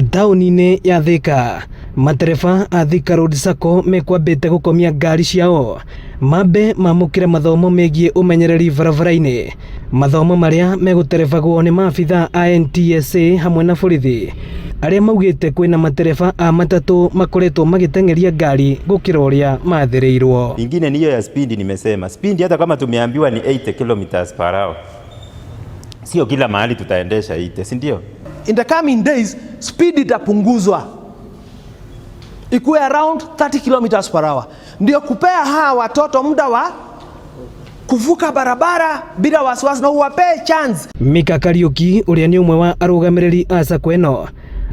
Taũni-inĩ ya Thika, matereba a Thika Road Sacco mekwambĩte gũkomia ngari ciao mambe mamũkĩre mathomo megiĩ ũmenyereri barabara-inĩ. Mathomo marĩa megũterebagwo nĩ maabithaa a NTSA hamwe na borithi arĩa maugĩte kwĩna matereba a matatũ makoretwo magĩteng'eria ngari gũkĩra ũrĩa mathĩrĩirwo. Ingine ni hiyo ya speed nimesema. Speed hata kama tumeambiwa ni 80 kilometers per hour. Sio kila mahali tutaendesha 80, si ndio? In the coming days speed itapunguzwa ikuwe around 30 kilometers per hour, ndio kupea hawa watoto muda wa kuvuka barabara bila wasiwasi na uwapee chance. Mika Kariuki ũrĩa nĩ ũmwe wa arũgamĩrĩri a sacco ĩno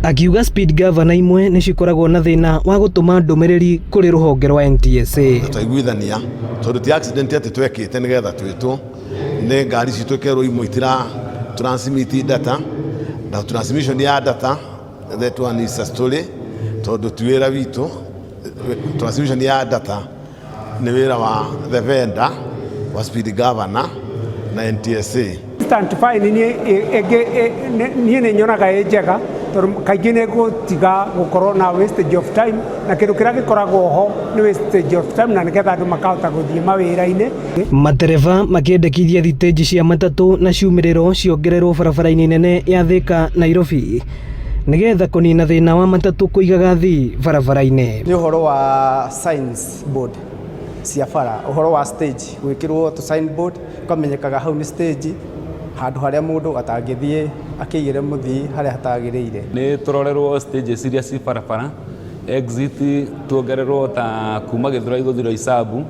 akiuga speed governor imwe nĩ cikoragwo na thĩna wa gũtũma ndũmĩrĩri kũrĩ rũhonge rwa NTSA. Twaiguithania tondũ ti accident atĩ twekĩte nĩgetha twĩtwo nĩ ngari citũ ikerwo imwe itira transmit data na transmission ya data, that one is a story, tondũ ti wĩra witũ. Transmission ya data nĩ wĩra wa the vendor wa speed governor na NTSA. Instant fine niĩ nĩ nyonaga ĩ njega, tondũ kaingĩ nĩ gũtiga gũkorwo na wastage of time, na kĩndũ kĩrĩa gĩkoragwo ho nĩ wastage of time, na nĩgetha andũ makahota gũthiĩ mawĩra-inĩ. Matereba makĩendekithia thitĩnji cia matatũ na ciumĩrĩro ciongererwo barabara-inĩ nene ya Thika Nairobi nĩgetha kũnina thĩna wa matatũ kũigaga thii barabara-inĩ. Nĩ ũhoro wa signs board cia bara, ũhoro wa stage gwĩkĩrwo tũ sign board, ũkamenyekaga hau nĩ stage, handũ harĩa mũndũ atangĩthiĩ akĩigĩre mũthii harĩa hatagĩrĩire. Nĩ tũrorerwo stages iria ci barabara, exit tuongererwo ta kuma Gĩthũrai gũthiĩ Roysambu.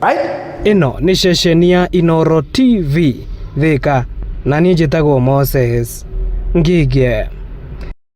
Ĩno nĩ ceceni ya Inooro TV Thika, na niĩ njĩtagwo Moses Ngige.